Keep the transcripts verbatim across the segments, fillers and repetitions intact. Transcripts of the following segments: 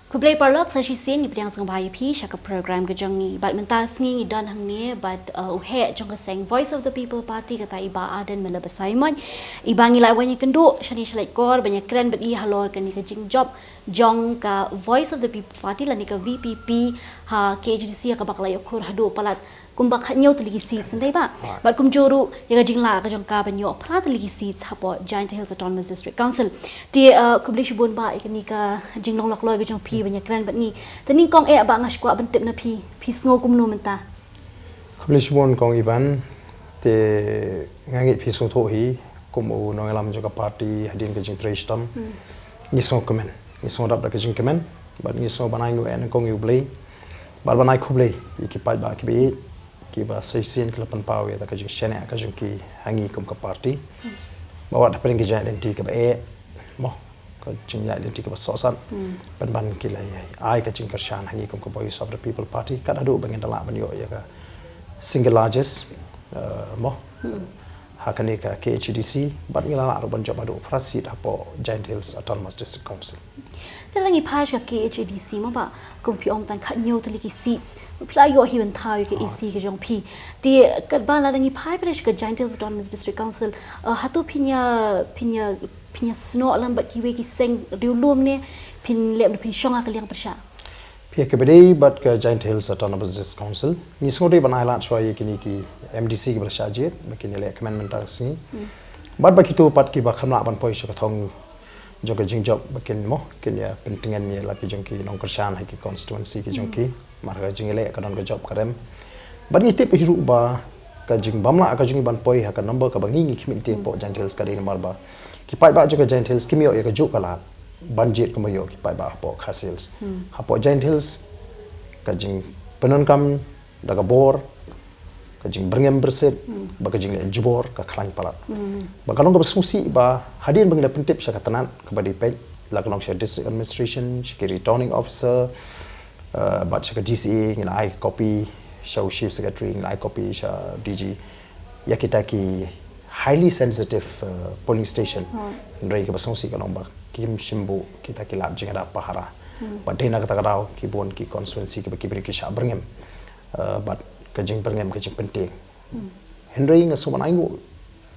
Khublei paralok, sa shisien ngi pdiang sngewbha ïa phi sha ka program ka jong ngi. Bad mynta sngi ngi don hangne bad, uh, u heh jong ka seng Voice of the People Party, kata i Bah Ardent Miller Basaiawmoit. I Bah ngi la wan ïakynduh shane sha Laitkor ban ïakren bad i halor kane ka jingjop jong ka Voice of the People Party lane ka V P P ha K H A D C ha kaba ka la ïoh khur haduh palat kumba khathynñiew tylli ki seats, ym dei Bah? Bad kumjuh ruh ïa ka jinglah ka jong ka ban ïoh phra tylli ki seats hapoh Jaintia Hills Autonomous District Council. Te, uh, khublei shibun Bah ïa kane ka jinglong lokloi ka jong phi ban ïakren bad ngi. Te nyngkong eh Bah, nga sngewkwah ban tip na phi, phi sngew kumno mynta? Khublei shibun Kong Ivan. Te nga ngeit phi sngewthuh hi, kum u nongïalam jong ka party hadien ka jingtrei shitom, ngi sngewkmen, ngi sngewdap da ka jingkmen bad ngi sngew ban ai nguh eh nyngkong ïa U Blei bad ban ai khublei ïa ki paidbah kiba ïeit kiba sa shisien ki la pynpaw ïa ka jingshaniah ka jong ki ha ngi kum ka party. Ba wat hapdeng ki jingïaid lynti kaba eh, mo, ka jingïaid lynti kaba sohsat, pynban ki la ïa ai ka jingkyrshan ha ngi kum ka Voice of the People Party, kat haduh ba ngin da lah ban ïoh ïa ka single largest, uh, mo, ha kane ka K H A D C, bad ngi la lah ruh ban jop haduh phra seat hapoh Jaintia Hills Autonomous District Council. Te lada ngi phai sha K H A D C mo Bah, kum phi ong tang khathynñiew tylli ki seats, phi la ïoh hi ban thaw ïa ka A C ka jong phi. Te katba lada ngi phai pat sha ka Jaintia Hills Autonomous District Council, uh, hato phin ïa, phin ïa, phin ïa snoh lang bad kiwei ki seng riewlum ne phin leh ban phin shong ha ka liang pyrshah? Phi ïa kaba dei bad ka Jaintia Hills Autonomous District Council, ngi sngewdei ban ai lad shuwa ïa kine ki M D C kiba la shah jied ba kin ïa leh kmen mynta ka sngi. Bad ba kito pat kiba kham lah ban poi sha ka thong jong ka jingjop ba kin mo, kin ïa pyntngen ïa la ki jong ki nongkyrshan ha ki constituency ki jong ki. Namar ka jingïaleh ka don ka jop ka rem. Bad ngi tip hi ruh ba ka jingbymlah ka jong ngi ban poi ha ka number kaba ngi ngi khmih te hapoh Jaintia Hills ka dei namar ba ki paidbah jong ka Jaintia Hills kim ïoh ïa kajuh ka lad ban jied kumba ïoh ki paidbah hapoh Khasi Hills. Hapoh Jaintia Hills ka jingpyndonkam da ka bor, ka jingbyrngem byrsit, bad ka jingleh jubor ka khlaiñ palat. Bad ka long kaba sngewsih ba hadien ba ngi la pyntip sha ka tnat kaba dei peit, la ka long sha District Administration, sha ki Returning Officer, uh, bad sha ka D C A, ngi la ai copy sha u Chief Secretary, ngi la ai copy sha D G, ïa kita ki highly sensitive, uh, polling station. Hynrei kaba sngewsih ka long ba kim shym buh kita ki lad jingïada pahara. Bad dei na kata ka daw ki bun ki constituency kiba ki briew ki shah byrngem, uh, bad ka jingbyrngem ka jingpynteng. Hynrei nga sngew ban ai nguh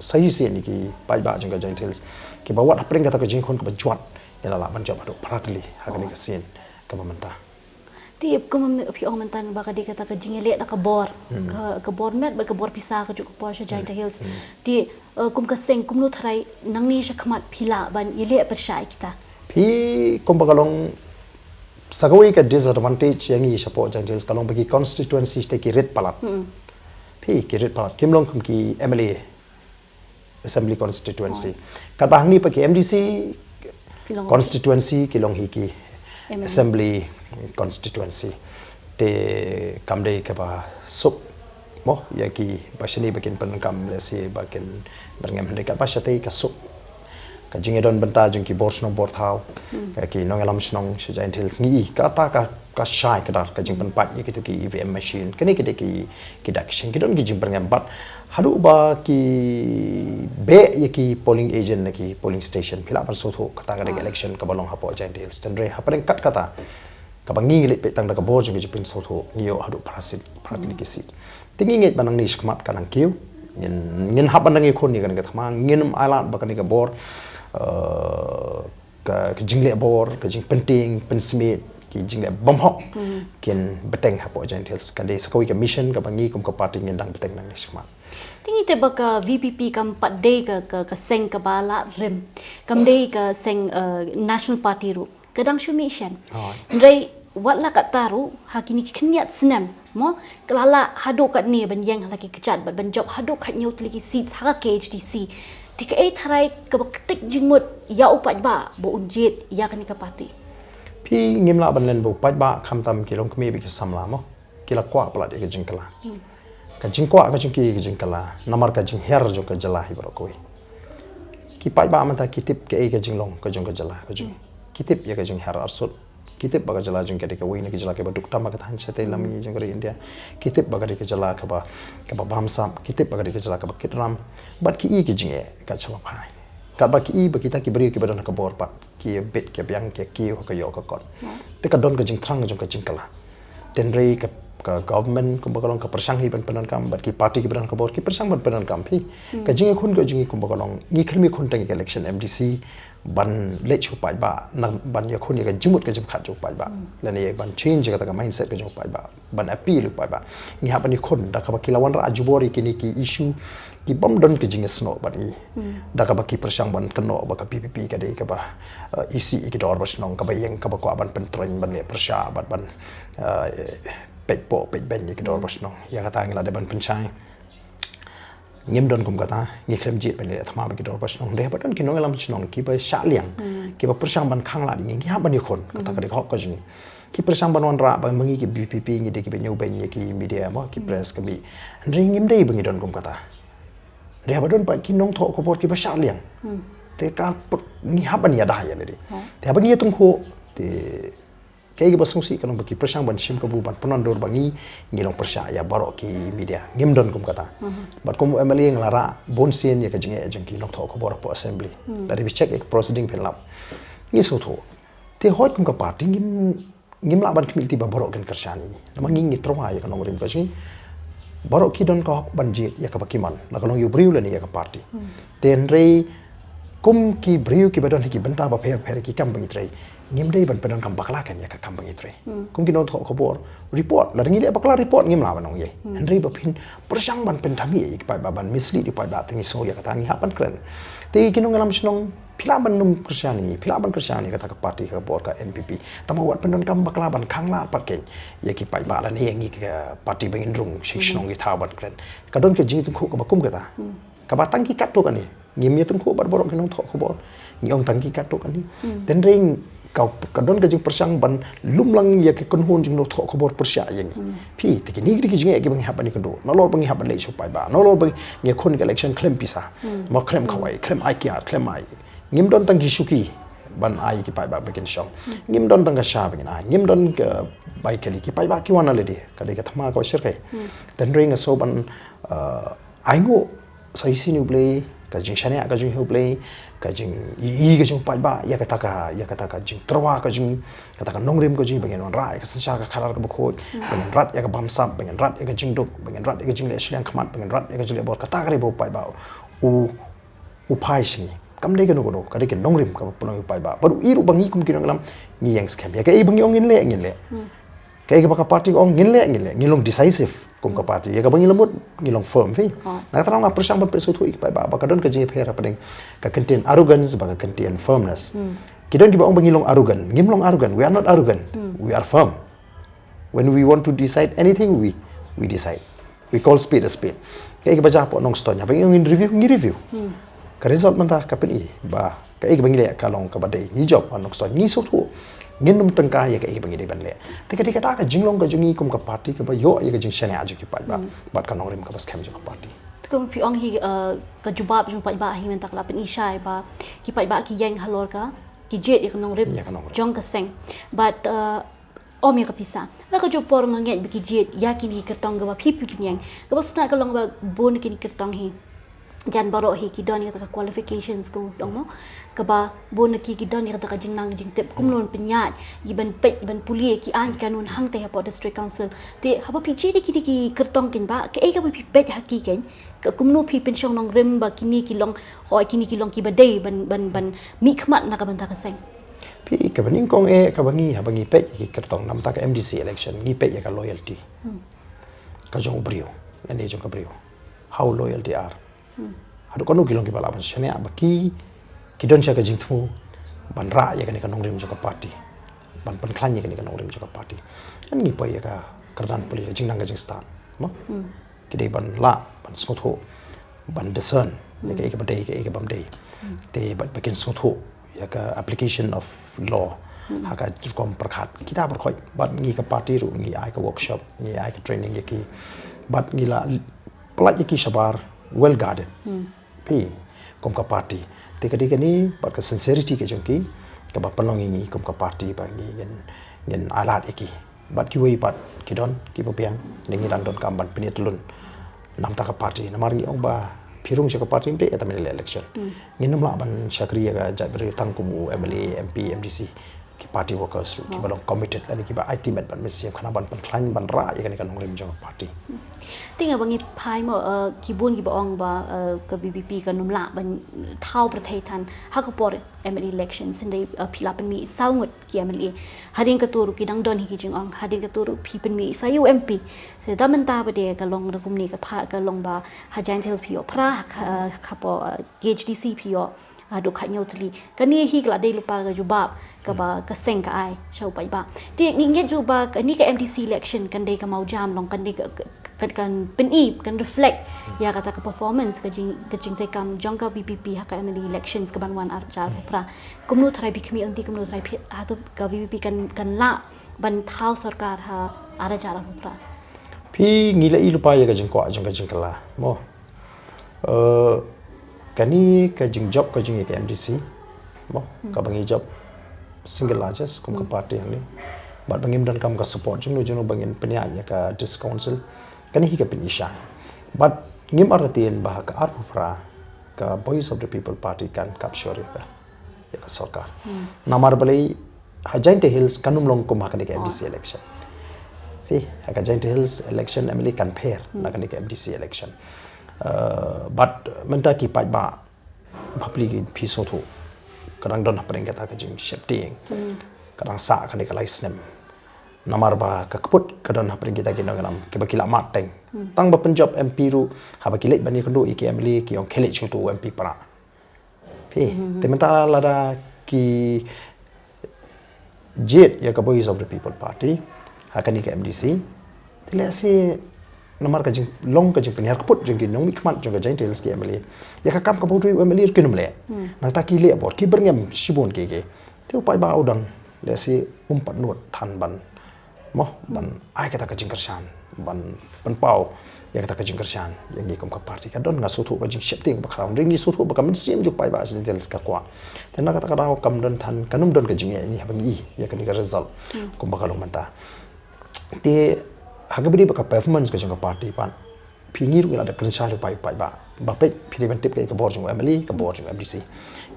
sa shisien ïa ki paidbah jong ka Jaintia Hills kiba wat hapdeng kata ka jingkhun kaba jwat, ngi la lah ban jop haduh phra tylli ha kane ka sien kaba mynta. Te kum phi ong mynta ba ka dei kata ka jingïaleh da ka bor, ka, ka bor met bad ka bor pisa kajuh ka por sha Jaintia Hills. Te, uh, kum ka seng kumno tharai nangne shakhmat phi lah ban ïaleh pyrshah ïa kita? Phi, kumba ka long, sa kawei ka disadvantage ïa ngi shapoh Jaintia Hills ka long ba ki constituency te ki rit palat. Phi, ki rit palat, kim long kum ki M L A assembly constituency. Katba hangne pat ki M D C constituency ki long hi ki assembly constituency. Te kam dei kaba suk mo ïa ki ba shane ba kin pyndonkam, lehse ba kin byrngem, hynrei katba shatei ka suk ka jingïadon bynta jong ki bor shnong bor thaw, ka ki nongïalam shnong sha Jaintia Hills ngi i kata ka, ka shai kdar ka jingpynpait ïa kito ki E V M machine. Kane ki dei ki, ki dak ki shin, ki don ki jingbyrngem bad haduh ba ki beh ïa ki polling agent na ki polling station, phi lah ban sngewthuh kata ka dei ka election kaba long hapoh Jaintia Hills. Hynrei hapdeng kat kata kaba ngi ngi leit peit tang da ka bor jong ka jingpynsngewthuh, ngi ïoh haduh phra seat, phra tylli ki seat. Te ngi ngeit ba nangne shakhmat ka nang kiew, ngin, ngin hap ban nang ïakhun ïa kane ka thma, ngin ym ailad ba kane ka bor, eh, ka, ka jingleh bor, ka jingpynteng pynsmit, ki jingleh bymhok kin bteng hapoh Jaintia Hills. Ka dei sa kawei ka mission kaba ngi kum ka party ngin dang bteng nangne shakhmat. Te ngi tip ba ka V P P kam pat dei ka, ka, ka seng kaba lad rim, kam dei ka seng, eh, National Party ruh. Ka dang shu mih shen. Hynrei wat la katta ruh ha kine ki khyndiat snem mo, ka la lah haduh katne ban ïeng ha la ki kjat bad ban jop haduh khathynñiew tylli ki seats ha ka K H A D C. Te kaei tharai kaba ktik jingmut ïa u paidbah ba un jied ïa kane ka party? Phi, ngim lah ban len ba u paidbah, khamtam ki longkmie bad ki samla mo, ki la kwah palat ïa ka jingkylla. Ka jingkwah ka jong ki ka jingkylla namar ka jinghiar jong ka jylla hi baroh kawei. Ki paidbah mynta ki tip kaei ka jinglong ka jong ka jylla ka jong ki. Ki tip ïa ka jinghiar arsut. Ki tip ba ka jylla jong ki ka dei kawei na ki jylla kiba duk tam ba ka thaiñ shatei lam ngi jong ka ri India. Ki tip ba ka dei ka jylla kaba, kaba bamsap. Ki tip ba ka dei ka jylla kaba kit ram. Bad ki i ki jingeh ka sha ba phai. Katba ki i ba kita ki briew kiba don ha ka bor pat ki bit ki biang ki kiew ka ïoh ka kot. Te ka don ka jingthrang jong ka jingkylla. Tynrai ka, ka government kumba ka long ka pyrshang hi ban pyndonkam, bad ki party ki pyndonkam, bor ki pyrshang ban pyndonkam hi. Ka jingïakhun ka jong ngi kumba ka long, ngi khlem ïakhun tang ïa ka election M D C ban leit sha u paidbah, nang ban ïakhun ïa ka jingmut ka jingpyrkhat jong u paidbah. Lane ban change kata ka mindset ka jong u paidbah, ban appeal u paidbah. Ngi hap ban ïakhun da kaba ki la wanrah jubor ïa kine ki issue ki bym don ka jingïasnoh bad ngi. Da kaba ki pyrshang ban kynnoh ba ka P P P ka dei kaba, eh, isih ïa ki dorbar shnong, kaba ïeng, kaba kwah ban pyntroiñ, ban leh pyrshah bad ban, eh, peit poh peit beiñ ïa ki dorbar shnong. Ïa kata ngi la dei ban pynshai. Ngim don kum kata, ngi khlem jied ban leh thma bad ki dorbar shnong. Hynrei haba don ki nongïalam shnong kiba shah liang, kiba pyrshang ban khanglad ïa ngi, ngi hap ban ïakhun. Kata ka dei ka hok ka jong ngi. Ki pyrshang ban wanrah ba ma ngi ki V P P ngi dei kiba ñiewbeiñ ïa ki media mo, ki press ka mih. Hynrei ngim dei ba ngi don kum kata. Hynrei haba don pat ki nongthoh khubor kiba shah liang, te ka py-, ngi hap ban ïada ïa lade. Te haba ngi ïatyngkhuh, te kaei kaba sngewsih ka long ba ki pyrshang ban shim kabu ban pynwandur ba ngi, ngi long pyrshah ïa baroh ki media. Ngim don kum kata. Bad kum u M L A nga la rah bunsien ïa ka jingeh jong ki nongthoh khubor hapoh assembly. Lada phi check ïa ka proceeding phin lap. Ngi sngewthuh. Te hooid kum ka party ngim, ngim lah ban khmih lynti ba baroh kin kyrshan ïa ngi. Namar ngi ngi tyrwa ïa ka nongrim ka jong ngi. Baroh ki don ka hok ban jied ïa kaba ki mon, la ka long ïa u briew lane ïa ka party. Te hynrei kum ki briew kiba don ha ki bynta bapher bapher, ki kam ba ngi trei, ngim dei ban pyndonkam bakla kan ïa ka kam ba ngi trei. Kum ki nongthoh khubor, report, lada ngi leh bakla report ngim lah ban ong ei. Hynrei ba phin pyrshang ban pynthame ïa ki paidbah, ban mislead ïa ki paidbah, te ngi sngew ïa kata ngi hap ban kren. Te ki nongïalam shnong, phi lah ban nym kyrshan ïa ngi, phi lah ban kyrshan ïa kata ka party ka bor ka N P P. Tangba wat pyndonkam bakla ban khanglad pat kein ïa ki paidbah lane ïa ngi ka party ba ngin rung sha ki shnong ki thaw ban kren. Ka don ka jingïatyngkhuh kaba kum kata. Kaba tang ki katto katne. Ngim ïatyngkhuh bad baroh ki nongthoh khubor. Ngi ong tang ki katto katne. Te hynrei ka, ka don ka jingpyrshang ban lum lang ïa ki kynhun jong nongthoh khubor pyrshah ïa ngi. Phi, te kine ki dei ki jingeh kiba ngi hap ban ïakynduh. Nalor ba ngi hap ban leit sha u paidbah. Nalor ba ngi ïakhun ka election khlem pisa. Ma khlem khawai, khlem ai kiad, khlem ai. Ngim don tang ki shuki ban ai ki paidbah ba kin shong. Ngim don tang ka sha ba ngin ai. Ngim don ka bai kali, ki paidbah ki wan na lade. Ka dei ka thma kaba shyrkhei. Te hynrei nga sngew ban, eh, ainguh sa shisien ïa U Blei, ka jingshaniah ka jong U Blei, ka jingïohi ka jong u paidbah ïa kata ka, ïa kata ka jingtyrwa ka jong, kata ka nongrim ka jong, ba ngin wanrah ïa ka synshar ka khadar kaba khuid, ba ngin rat ïa ka bamsap, ba ngin rat ïa ka jingduk, ba ngin rat ïa ka jingleh shiliang khmat, ba ngin rat ïa ka jingleh bor, kata ka dei ba u paidbah u, u phai sha ngi. Kam dei kano kano, ka dei ka nongrim kaba pynlong ïa u paidbah. Bad u i ruh ba ngi kum ki nongïalam ngi ïeng skhem. Ïa kaei ba ngi ong ngin leh, ngin leh. Kaei kaba ka party ka ong ngin leh, ngin leh. Ngi long decisive kum ka party. Ïa kaba ngi la mut ngi long firm, phi. Na kata nga pyrshang ban pynsngewthuh ïa ki paidbah ba ka don ka jingïapher hapdeng ka kyntien arrogance bad ka kyntien firmness. Ki don kiba ong ba ngi long arrogant. Ngim long arrogant. We are not arrogant. We are firm. When we want to decide anything, we, we decide. We call spade a spade. Kaei kaba jia hapoh Nongstoiñ, haba ngi review, ngi review. Ka result mynta ka pyni ba kaei kaba ngi leh ka long kaba dei. Ngi jop ha Nongstoiñ, ngi sngewthuh. Ngin ym tyngkai ïa kaei kaba ngi dei ban leh. Te ka dei kata ka jinglong ka jong ngi kum ka party kaba ïoh ïa ka jingshaniah jong ki paidbah bad ka nongrim kaba skhem jong ka party. Te kum phi ong hi, eh, ka jubab jong paidbah hi mynta ka la pyni shai ba ki paidbah ki ïeng halor ka, ki jied ïa ka nongrim jong ka seng. Bad, eh, ym ïa ka pisa. Hynrei ka juh por nga ngeit ba ki jied ïa kine ki kyrtong kaba phi phi pynïeng. Kaba sngewtynnat ka long ba bun na kine ki kyrtong hi, jan baroh hi ki don ïa kata ka qualifications, ka ong mo. Kaba bun na ki ki don ïa kata ka jingnang jingtip kumno ban pynïaid, ïa ban peit, ïa ban pule ïa ki aiñ ki kanun hangtei hapoh District Council. Te haba phi jied ïa kine ki kyrtong kein ba, kaei kaba phi peit ha ki kein, ka kumno phi pynshong nongrim ba kine ki long, hooid kine ki long kiba dei ban, ban, ban mihkhmat na ka bynta ka seng. Phi, kaba nyngkong eh, kaba ngi, haba ngi peit ïa ki kyrtong namar ka M D C election, ngi peit ïa ka loyalty ka jong u briew lane jong ka briew. How loyal they are. Haduh kano ki long kiba lah ban shaniah, ba ki, ki don sha ka jingthmu ban rah ïa kane ka nongrim jong ka party, ban pynkhlaiñ ïa kane ka nongrim jong ka party. Ngan ngi poi ïa ka kyrdan pule, ka jingnang ka jingstad. Mo? Ki dei ban lah ban sngewthuh, ban discern ïa kaei kaba dei, kaei kabym dei. Te bad ba kin sngewthuh ïa ka application of law ha ka rukom pyrkhat. Kita pyrkhat bad ngi ka party ruh ngi ai ka workshop, ngi ai ka training ïa ki. Bad ngi la pynlait ïa ki shabar well guarded. Phi, kum ka party. Te ka dei kane bad ka sincerity ka jong ki kaba pynlong ïa ngi kum ka party ba ngi ngin, ngin ailad ïa ki. Bad kiwei pat ki don kiba biang, ne ngi dang donkam ban pynïatylun namar ka party. Namar ngi ong ba phi rung sha ka party ym dei ïa ta mynta election. Ngin ym lah ban shakri ïa ka jaitbynriew tang kum u M L A, M P, M D C, ki party workers ruh kiba long committed lane kiba aiti met bad mynsiem khnang ban pynkhlaiñ ban rah ïa kane ka nongrim jong ka party. Te nga ba ngi phai mo, eh, ki bun kiba ong ba, eh, ka V P P kan ym lah ban thaw pyrthei than ha ka por M L A election, hynrei, eh, phi la pynmih saw ngut ki M L A. Hadien kata ruh ki dang don hi ki jingong, hadien kata ruh phi pynmih sa ïa u M P. Te da mynta ba dei ka long da kumne ka pha, ka long ba ha Jaintia Hills phi ïoh phra, ha, ha ka por, eh, K H A D C phi ïoh, ah, haduh khathynñiew tylli. Kane hi ka la dei lypa ka jubab kaba ka seng ka ai sha u paidbah. Te ngi ngeit ju ba kane ka M D C election kan dei ka mawjam long, kan dei ka, ka, ka, kan pyni, kan reflect ïa kata ka performance, ka jing, ka jingtrei kam jong ka V P P ha ka M L A elections kaban wan ar hajar arphew phra. Kumno tharai phi khmih lynti, kumno tharai phi, hato ka V P P kan, kan lah ban thaw sorkar ha ar hajar arphew phra? Phi, ngi la ïohi lypa ïa ka jingkwah jong ka jingkylla mo. Eh, kane ka jingjop ka jong ngi ka M D C mo, kaba ngi jop single largest kum ka party hangne. Bad ba ngim donkam ka support jong no jong no ba ngin pynïaid ïa ka district council. Kane hi ka pyni shai. Bad ngim artatien ba ha ka arphew phra ka Voice of the People Party kan capture ïa ka, ïa ka sorkar. Namar balei, ha Jaintia Hills kan ym long kum ha kane ka M D C election. Phi, ha ka Jaintia Hills election M L A kan pher na kane ka M D C election. Eh, bad mynta ki paidbah bapli ki phi sngewthuh, ka dang don hapdeng kata ka jingsheptieng. Ka dang sah kane ka lai snem. Namar ba ka kput ka don hapdeng kita ki nongïalam kiba ki la mad teng. Tang ba pynjop M P ruh, haba ki leit ban ïakynduh ïa ki M L A ki ong khie leit sha uto u M P para. Phi, te mynta lada ki jied ïa ka Voice of the People Party ha kane ka M D C, te lehse namar ka jinglong ka jingpynhiar kput jong ki nongmihkhmat jong ka Jaintia Hills ki M L A, ïa ka kam kaba u dei u M L A ruh kin ym leh. Nangta ki leh bor, ki byrngem shibun ki ki. Te u paidbah u don lehse um pat nud than ban mo, ban ai kata ka jingkyrshan, ban pynpaw ïa kata ka jingkyrshan ïa ngi kum ka party. Ka don, nga sngewthuh, ka jingsheptieng ba khraw, hynrei ngi sngewthuh ba ka mynsiem jong u paidbah shisien ka kwah. Te na kata ka daw kam don than, kan ym don ka jingeh ïa ngi haba ngi ïohi ïa kane ka result kumba ka long mynta. Te ha kaba ïadei bad ka performance ka jong ka party pat, phi, ngi ruh ngi la da kren shai lypa ïa u paidbah ba peit, phi dei ban tip kaei ka bor jong u M L A, ka bor jong u M D C.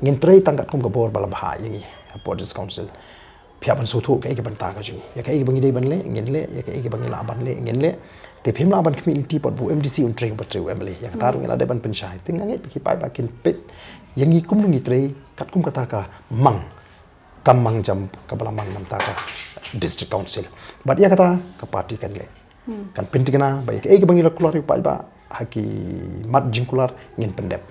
Ngin trei tang katkum ka bor ba la bha ïa ngi hapoh District Council. Phi hap ban sngewthuh kaei ka bynta ka jong ngi. Ïa kaei kaba ngi dei ban leh ngin leh, ïa kaei kaba ngi lah ban leh ngin leh. Te phim lah ban khmih lynti pat ba u M D C un trei, ba trei u M L A. Ïa kata ruh ngi la dei ban pynshai. Te nga ngeit ba ki paidbah kin peit ïa ngi kumno ngi trei katkum kata ka mang, ka mang jam kaba la mang mynta ka District Council. Bad ïa kata ka party kan leh, kan pyntikna ba ïa kaei kaba ngi la kular ïa u paidbah ha ki mat jingkular ngin pyndep.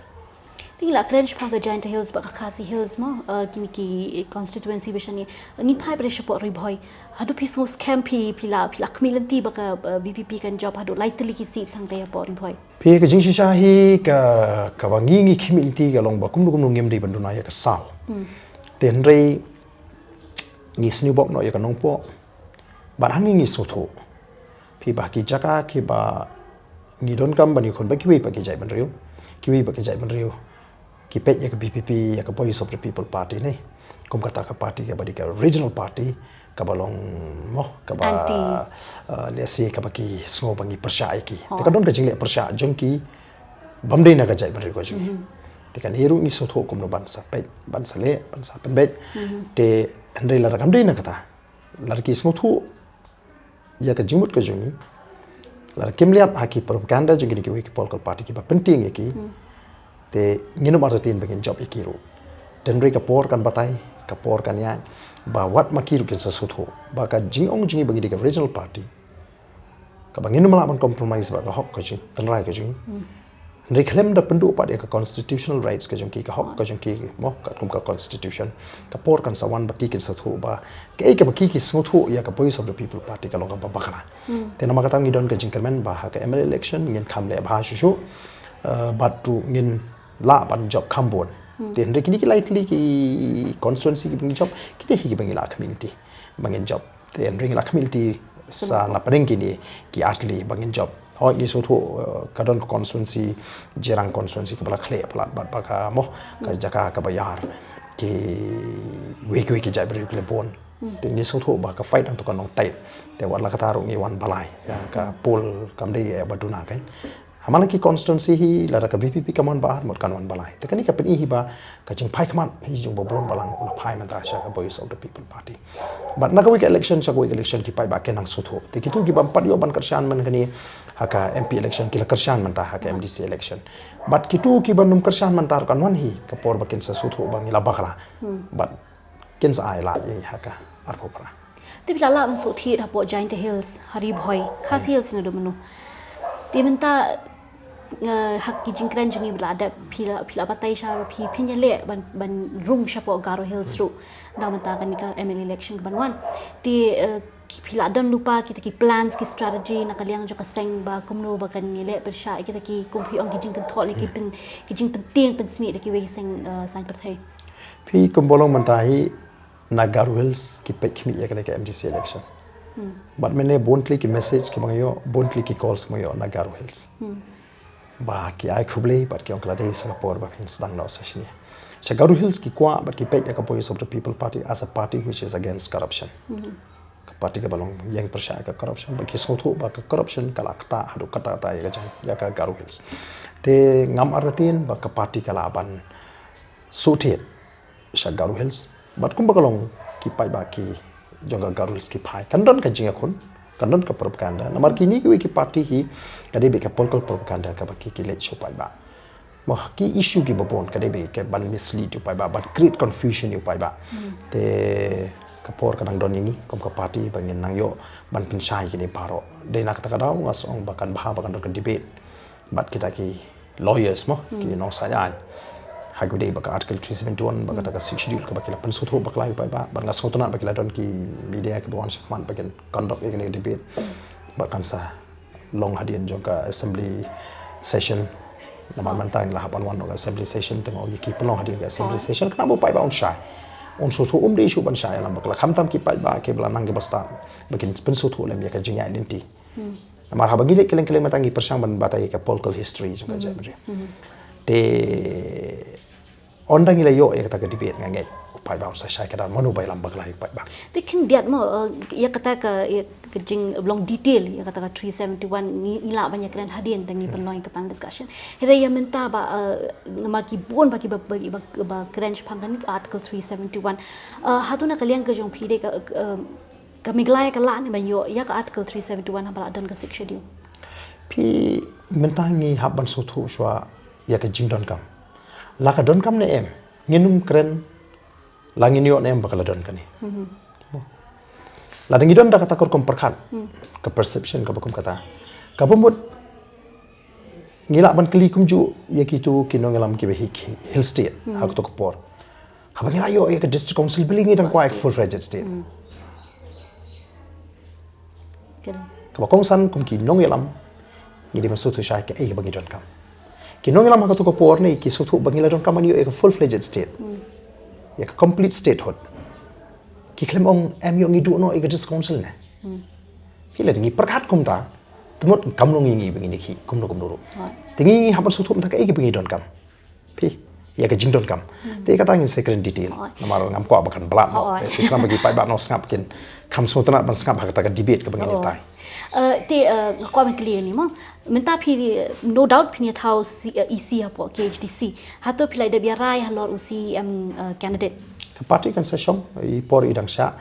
Te ngi la kren shaphang ka Jaintia Hills bad ka Khasi Hills mo, eh, kine ki constituency ba shane. Ngin phai pat shapoh Ri Bhoi. Haduh phi sngewskhem, phi, phi la, phi la khmih lynti ba ka, eh, V P P kan jop haduh lai tylli ki seat sangta hapoh Ri Bhoi? Phi, ka jingshisha hi ka, kaba ngi, ngi khmih lynti ka long ba kumno kumno ngim dei ban duna ïa ka SAL. Te hynrei ngi sniewbok noh ïa ka Nongpoh. Bad hangne ngi sngewthuh, phi, ba ki jaka kiba ngi donkam ban ïakhun bad kiwei pat ki jaitbynriew, kiwei pat ki jaitbynriew ki peit ïa ka V P P, ïa ka Voice of the People Party ne kum kata ka party kaba dei ka regional party, kaba long mo, kaba, anti, eh, lehse kaba ki sngew ba ngi pyrshah ïa ki. Te ka don ka jingleh pyrshah jong ki bym dei na ka jaitbynriew ka jong ngi. Te kane ruh ngi sngewthuh kumno ban sa peit, ban sa leh, ban sa pynbeit. Te hynrei lada kam dei na kata, lada ki sngewthuh ïa ka jingmut ka jong ngi, lada kim leit ha ki propaganda jong kine kiwei ki political party kiba pyntieng ïa ki, te ngin ym artatien ba ngin jop ïa ki ruh. Te hynrei ka por kan batai, ka por kan ïaid ba wat ma ki ruh kin sa sngewthuh ba ka jingong jong ngi ba ngi dei ka regional party, kaba ngin ym lah ban compromise bad ka hok ka jong ngi, tynrai ka jong ngi. Hynrei khlem da pynduh pat ïa ka constitutional rights ka jong ki, ka hok ka jong ki mo, katkum ka constitution, ka por kan sa wan ba ki kin sngewthuh ba kaei kaba ki, ki sngewthuh ïa ka Voice of the People Party ka long kaba bakla. Te namar kata ngi don ka jingkyrmen ba ha ka M L A election ngin kham leh bha shuh shuh, eh, bad ruh ngin lah ban jop kham bun. Te hynrei kine ki lai tylli ki constituency kiba ngi jop, kine hi kiba ngi la khmih lynti ba ngin jop. Te hynrei ngi la khmih lynti sa na pdeng kine ki ar tylli ba ngin jop. Hooid, ngi sngewthuh, eh, ka don ka constituency, Jirang constituency, kaba la khleh palat bad ba ka mo, ka jaka kaba ïar, kiwei kiwei ki jaitbynriew ki la bun. Te ngi sngewthuh ba ka fight hangto kan long tight. Te wat la kata ruh ngi wan balai ïa ka poll, kam dei ïa ba duna kein. Ha man la ki constituency hi, lada ka VPP kam wan ba ar, mut kan wan ba lai. Te kane ka pyni hi ba ka jingphai khmat hi jong u Bah Baroh Balang u la phai mynta sha ka Voice of the People Party. Bad na kawei ka election sha kawei ka election ki paidbah ki nang sngewthuh. Te kito ki bym pat ïoh ban kyrshan man kane ha ka MP election ki la kyrshan mynta ha ka MDC election. Bad kito ki bym nym kyrshan mynta ruh kan wan hi ka por ba kin sa sngewthuh ba ngi la bakla. Bad kin sa ai lad ïa ngi ha ka arphew phra. Te phi la lah ban sngewthuh hapoh Jaintia Hills, ha Ri Bhoi, Khasi Hills naduh mynno. Te mynta, eh, ha ki jingkren jong ngi ba la dep phi la, phi la batai sha ruh phi, phin ïaleh ban, ban rung shapoh Garo Hills ruh. Na mynta kane ka MLA election ka ban wan. Te, eh, ki, phi la don lypa kita ki plans, ki strategy na ka liang jong ka seng ba kumno ba kan ïaleh pyrshah ïa kita ki, kum phi ong, ki jingkynthoh ne ki pyn, ki jingpyntieng pynsmit da kiwei ki seng, eh, saiñ pyrthei. Phi, kumba long mynta hi, na Garo Hills ki peit khmih ïa kane ka MDC election. Bad mynne bun tylli ki message kiba nga ïoh, bun tylli ki calls ba nga ïoh na Garo Hills. Ba ki ai khublei bad ki ong ka la dei sa ka por ba phin sdang noh sha shane. Sha Garo Hills ki kwah bad ki peit ïa ka Voice of the People Party as a party which is against corruption. Ka party kaba long ïeng pyrshah ïa ka corruption, ba ki sngewthuh ba ka corruption ka la ktah haduh katta katta ïa ka jong, ïa ka Garo Hills. Te ngam artatien ba ka party ka lah ban shu thied sha Garo Hills. Bad kumba ka long, ki paidbah ki jong ka Garo Hills ki phai. Kan don ka jingïakhun, kan don ka propaganda. Namar kine kiwei ki party hi ka dei beit ka political propaganda kaba ki, ki leit sha u paidbah. Mo, ki issue kiba bun ka dei beit ka ban mislead u paidbah, ban create confusion ïa u paidbah. Te ka por ka dang don ïa ngi kum ka party ba ngin nang ïoh ban pynshai kine baroh. Dei na kata ka daw nga sngew ba kan bha ba kan don ka debate bad kita ki lawyers mo, ki nongshai aiñ. Ha kaba dei ba ka Article three seventy-one, ba kata ka Sixth Schedule kaba ki la pynsngewthuh bakla ïa u paidbah, bad nga sngewtynnat ba ki la don ki media kiba wan shakhmat ba kin conduct ïa kane ka debate. Bad kan sa long hadien jong ka assembly session. Namar mynta ngi la hap ban wan noh ka assembly session, te nga ong ïa ki pynlong hadien ka assembly session, khnang ba u paidbah un shai. Un sngewthuh, um dei shuh ban shai ïalam bakla, khamtam ki paidbah kiba la nang kiba stad, ba kin pynsngewthuh lem ïa ka jingïaid lynti. Namar haba ngi leit kylleng kylleng mynta ngi pyrshang ban batai ïa ka political history jong ka jaitbynriew. Te ynda ngi la ïoh ïa kata ka debate nga ngeit u paidbah un sa shai kata mano ba ïalam bakla ïa u paidbah. Te khyndiat mo, eh, ïa kata ka, ïa ka jinglong detail ïa kata ka three seventy-one ngi, ngi lah ban ïakren hadien te ngi pynlong ïa ka panel discussion. Hynrei ïa mynta ba, eh, namar ki bun ba kiba, ba, ba, ba kren shaphang kane ka Article three seventy-one. Eh, hato na ka liang ka jong phi de ka, eh, ka Meghalaya ka lah ne ban ïoh ïa ka Article three seventy-one haba la don ka Sixth Schedule? Phi, mynta ngi hap ban sngewthuh shuwa ïa ka jingdonkam. La ka donkam ne em, ngin ym kren la ngin ïoh ne em ba ka la don kane. Lada ngi don da kata ka rukom pyrkhat, ka perception kaba kum kata, kaba mut ngi lah ban kylli kumjuh ïa kito ki nongïalam kiba hi, hi, hill state ha kato ka por. Haba ngi la ïoh ïa ka district council, balei ngi dang kwah ïa ka full fledged state? Kaba kongsan kum ki nongïalam ngi dei ban sngewthuh shai kaei kaba ngi donkam. Ki nongïalam ha kato ka por ne ki sngewthuh ba ngi la donkam ban ïoh ïa ka full fledged state, ïa ka complete statehood. Ki khlem ong em ïoh ngi duh noh ïa ka district council ne. Phi, lada ngi pyrkhat kumta, te mut kam long ïa ngi ba ngin ïakhih kumno kumno ruh. Te ngi, ngi hap ban sngewthuh mynta kaei kaba ngi donkam. Phi, ïa ka jingdonkam. Te kata ngin sa kren detail. Namar ngam kwah ba kan blat noh. Te sa kren ba ki paidbah nong sngap kin kham sngewtynnat ban sngap ha kata ka debate kaba ngin ïatai. Eh, te, eh, nga kwah ban kylli ïa ngi mo. Mynta phi, no doubt phin ïa thaw C-, eh, EC hapoh KHADC. Hato phi la dep ïa rai halor u CEM, eh, candidate? Ka party kan sa shong, i por i dang shah,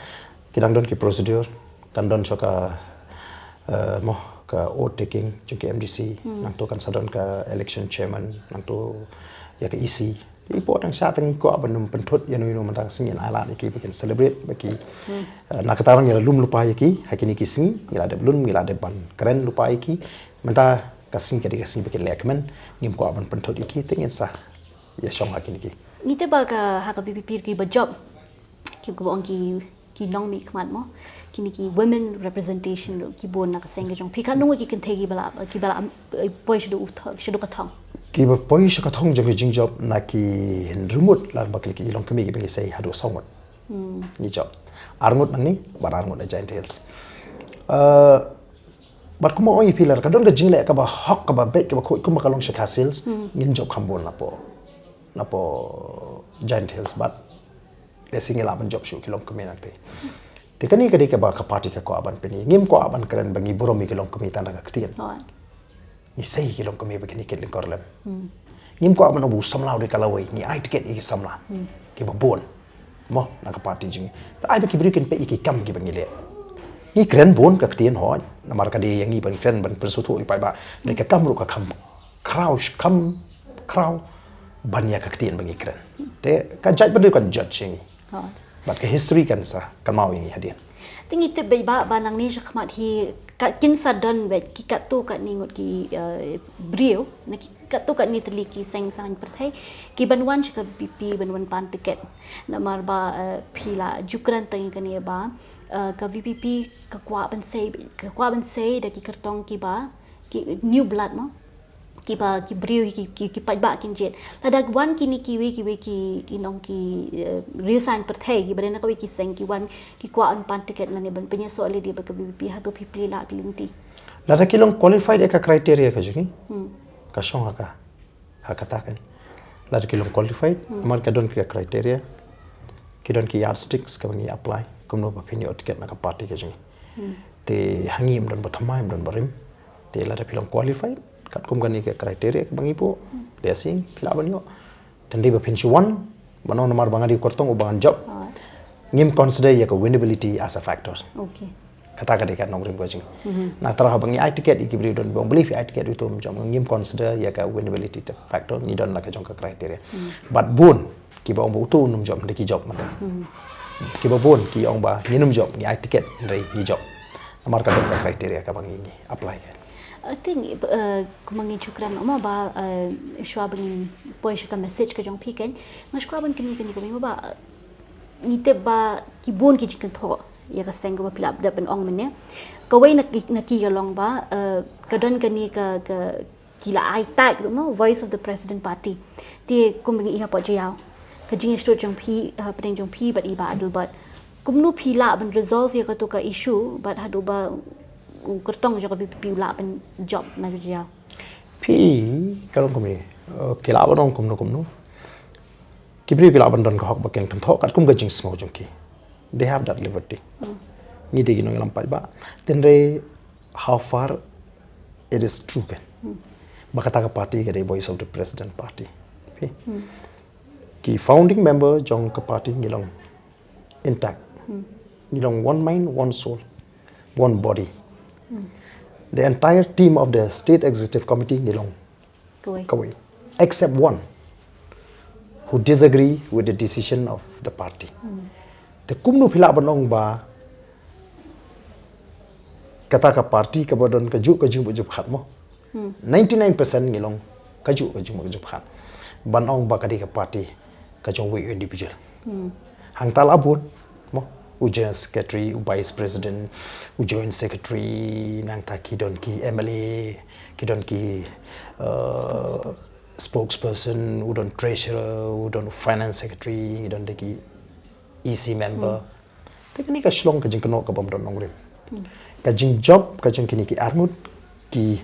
ki dang don ki procedure, kan don shuwa ka, eh, mo, ka oath taking jong ki MDC, nangta kan sa don ka election chairman, nangta ïa ka EC. I por dang shah, te ngi kwah ban ym pynthut ïano ïano mynta ka sngi, ngin ai lad ïa ki ba kin celebrate, ba ki, eh, na kata ruh ngi la lum lypa ïa ki ha kine ki sngi, ngi la dep lum, ngi la dep ban kren lypa ïa ki. Mynta ka sngi ka dei ka sngi ba kin lehkmen, ngim kwah ban pynthut ïa ki, te ngin sa ïa shong ha kine ki. Ngi tip ba ka, ha ka VPP ki ba jop, ki, kiba ong ki, ki nongmihkhmat mo, kine ki women representation ruh ki bun na ka seng ka jong phi. Katno ngut ki kynthei kiba la, kiba la, eh, poi shaduh u tho-, shaduh ka thong? Kiba poi sha ka thong jong ka jingjop na ki hynriew ngut, lada ba ki longkmie kiba ngi sei, haduh saw ngut. Ngi jop. Ar ngut nangne bad ar ngut na Jaintia Hills. Eh, bad kumba ong ïa phi, lada ka don ka jingleh kaba hok, kaba beit, kaba khuid kumba ka long sha Khasi Hills, ngin jop kham bun napoh, napoh Jaintia Hills, bad lehse ngi lah ban jop shuh ki longkmie nangta. Te kane ka dei kaba ka party ka kwah ban pyni. Ngim kwah ban kren ba ngi burom ïa ki longkmie tang da ka ktien. Ngi sei ki longkmie ba kine ki lyngkor lem. Ngim kwah ban ong ba u samla u dei ka lawei, ngi ai ticket ïa ki samla kiba bun. Mo, na ka party jong ngi. Te ai ba ki briew kin peit ïa ki kam kiba ngi leh. Ngi kren bun ka ktien hooid, namar ka dei ïa ngi ban kren ban pynsngewthuh ïa u paidbah. Dei ka kam ruh ka kham khraw, kham khraw ban ïa ka ktien ba ngi kren. Te ka judge ba dei kan judge ïa ngi. Hooid. Bad ka history kan sa kynmaw ïa ngi hadien. Te ngi tip beit ba, ba nangne shakhmat hi ka kin sa don beit ki katto katne ngut ki, eh, briew, na ki katto katne tylli ki seng saiñ pyrthei, ki ban wan sha ka V P P, ban wan pan ticket. Namar ba, eh, phi la ju kren tang ïa kane ba, eh, ka V P P ka kwah ban sei, ka kwah ban sei da ki kyrtong kiba, ki new blood mo. Kiba, ki briew, ki, ki, ki paidbah kin jied. Lada wan kine kiwei, kiwei ki, ki nong ki, eh, riew saiñ pyrthei, kiba dei na kawei ki seng, ki wan, ki kwah ban pan ticket lane ban pynïasoh lade bad ka V P P, hato phi plie lad phi lynti? Lada ki long qualified ïa ka criteria ka jong ngi. Hmm. Ka shong ha ka, ha kata kan. Lada ki long qualified, Hmm. namar ka don ki criteria, ki don ki yardsticks kaba ngi apply, kumno ba phin ïoh ticket na ka party ka jong ngi. Hmm. Te ha ngi ym don ba thymmai, ym don ba rim. Te lada phi long qualified katkum kane ka criteria kaba ngi buh, Hmm. te shisien phi lah ban ïoh. Tang dei ba phin shu wan, ban ong namar ba nga dei u kyrtong uba ngan jop. Alright. Ngim consider ïa ka winnability as a factor. Okay. Kata ka dei ka nongrim ka jong ngi. Mhm. Na tharai haba ngi ai ticket ïa ki briew, don ba ong balei phi ai ticket uto um jop, ngim consider ïa ka winnability te factor, ngi don la ka jong ka criteria. Mhm. Bad bun kiba ong ba uto um jop, hynrei ki jop mynta. Mhm. Kiba bun ki ong ba ngin ym jop, ngi ai ticket, hynrei ngi jop. Namar ka don ka criteria kaba ngi, ngi apply ka. I think, eh, kumba ngi ju kren mo ba, eh, shuwa ba ngin poi sha ka message ka jong phi kan, nga shu kwah ban kynmaw kane kaba mo ba, eh, ngi tip ba ki bun ki jingkynthoh ïa ka seng kaba phi la dep ban ong mynne. Kawei na ki, na ki ka long ba, eh, ka don kane ka, ka, ki la ai tag ruh mo, Voice of the President Party. Te kumba ngi ïohi hapoh Jaïaw, ka jingïasyllok jong phi, eh, pdeng jong phi bad i Bah Adelbert, kumno phi lah ban resolve ïa kato ka issue bad haduh ba u kyrtong jong ka V P P u lah ban jop na Jaïaw? Phi, ka long kumne, eh, ki lah ban ong kumno kumno. Ki briew ki lah ban don ka hok ba kin kynthoh katkum ka jingsngew jong ki. They have that liberty. Hmm. Ngi dei ki nongïalam paidbah. Hynrei how far it is true kan. Hmm. Ba kata ka party ka dei Voice of the President Party. Phi. Hmm. Ki founding member jong ka party ngi long intact. Hmm. Ngi long one mind, one soul, one body. Hmm. The entire team of the State Executive Committee ngi long Kawei. Kawei. Except one who disagree with the decision of the party. Hmm. Te kumno phi lah ban ong ba kata ka party kaba don kajuh ka jingbuh jingpyrkhat mo. Hmm. Ninety-nine percent ngi long kajuh ka jingbuh jingpyrkhat. Ban ong ba ka dei ka party ka jong uwei u individual. Hmm. Hangta la bun mo, u general secretary, u vice president, u joint secretary, nangta ki don ki M L A, ki don ki, uh, spokesperson, u don treasurer, u don finance secretary, ki don de ki E C member. Hmm. Te kane ka shlong ka jingkynnoh ka bym don nongrim. Hmm. Ka jingjop ka jong kine ki arngut ki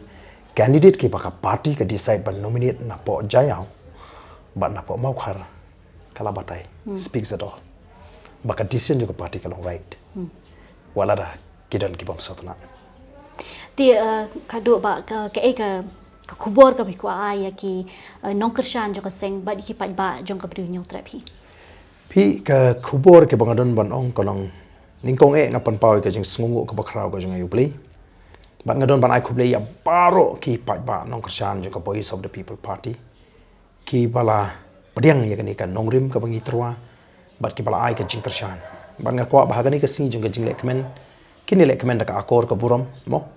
candidate kiba ka party ka decide ban nominate napoh Jaïaw bad napoh Mawkhar, ka la batai. Hmm. Speaks it all. Ba ka decision jong ka party ka long right. Hmm. Wat lada ki don ki bym sngewtynnat. Te, eh, ka dei ba ka, kaei ka, ka khubor kaba phi kwah ai ïa ki, eh, nongkyrshan jong ka seng bad ki paidbah jong ka Bri u Hynñiewtrep hi? Phi, ka khubor kaba nga don ban ong ka long, nyngkong eh nga pynpaw ïa ka jingsngewnguh kaba khraw ka jong ngi ïa U Blei. Bad nga don ban ai khublei ïa baroh ki paidbah nongkyrshan jong ka Voice of the People Party kiba la pdiang ïa kane ka nongrim kaba ngi tyrwa bad kiba la ai ka jingkyrshan. Bad nga kwah ba ha kane ka sngi jong ka jinglehkmen, kin ïalehkmen da ka akor ka burom mo.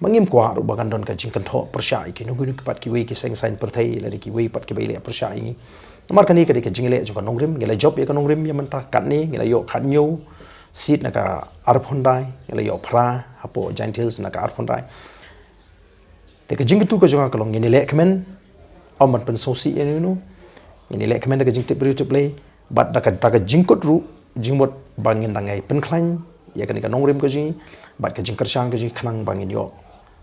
Ba ngim kwah ruh ba kan don ka jingkynthoh pyrshah ïa kino kino pat kiwei ki seng saiñ pyrthei lane kiwei pat kiba ïaleh pyrshah ïa ngi. Namar kane ka dei ka jingleh jong ka nongrim, ngi la jop ïa ka nongrim ïa mynta, katne ngi la ïoh khathynñiew seat na ka arphew khyndai, ngi la ïoh phra hapoh Jaintia Hills na ka arphew khyndai. Te ka jingkyntu ka jong nga ka long ngin ïalehkmen, ym ban pynsngewsih ïa uno uno. Ngin ïalehkmen da ka jingtip briew tip Blei bad da ka, da ka jingkut ruh jingmut ba ngin dang ïai pynkhlaiñ ïa kane ka nongrim ka jong ngi bad ka jingkyrshan ka jong ngi khnang ba ngin ïoh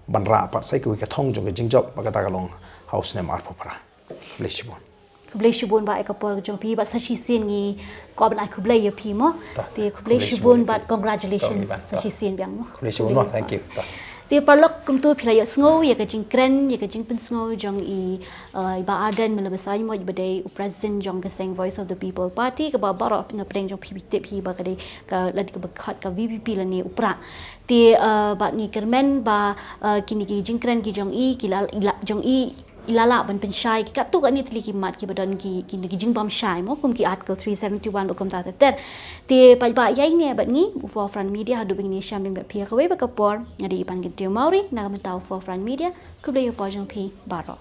ban rah pat sa ïa kawei ka thong jong ka jingjop ba kata ka long ha u snem arphew phra. Khublei shibun. Khublei shibun Bah ïa ka por jong phi bad sa shisien ngi kwah ban ai khublei ïa phi mo. Ta. Te khublei shibun bad congratulations sa shisien biang mo. Khublei shibun mo. Thank you. Ta. Te paralok, kumto phi la ïohsngew ïa ka jingkren, ïa ka jingpynsngew jong i, uh, i Bah Ardent Miller Basaiawmoit, ba dei u president jong ka seng Voice of the People Party, kaba baroh na pdeng jong phi phi tip hi ba ka dei ka, la dei kaba khot ka V P P lane u prah. Te, uh, bad ngi kyrmen ba, uh, kine ki jingkren ki jong i, ki la, i la, jong i, i la lah ban pynshai ki katto katne tylli ki mat kiba don ki, ki, ki jingbymshai mo, kum ki Article three seventy-one bad kumta ter ter. Te paidbah, ïaineh bad ngi, u Forefront Media, haduh ba ngin ïashem beiñ bad phi ha kawei pat ka por, nga dei i Pangkynriew Mawrie na ka bynta u Forefront Media. Khublei ïa u poi jong phi baroh.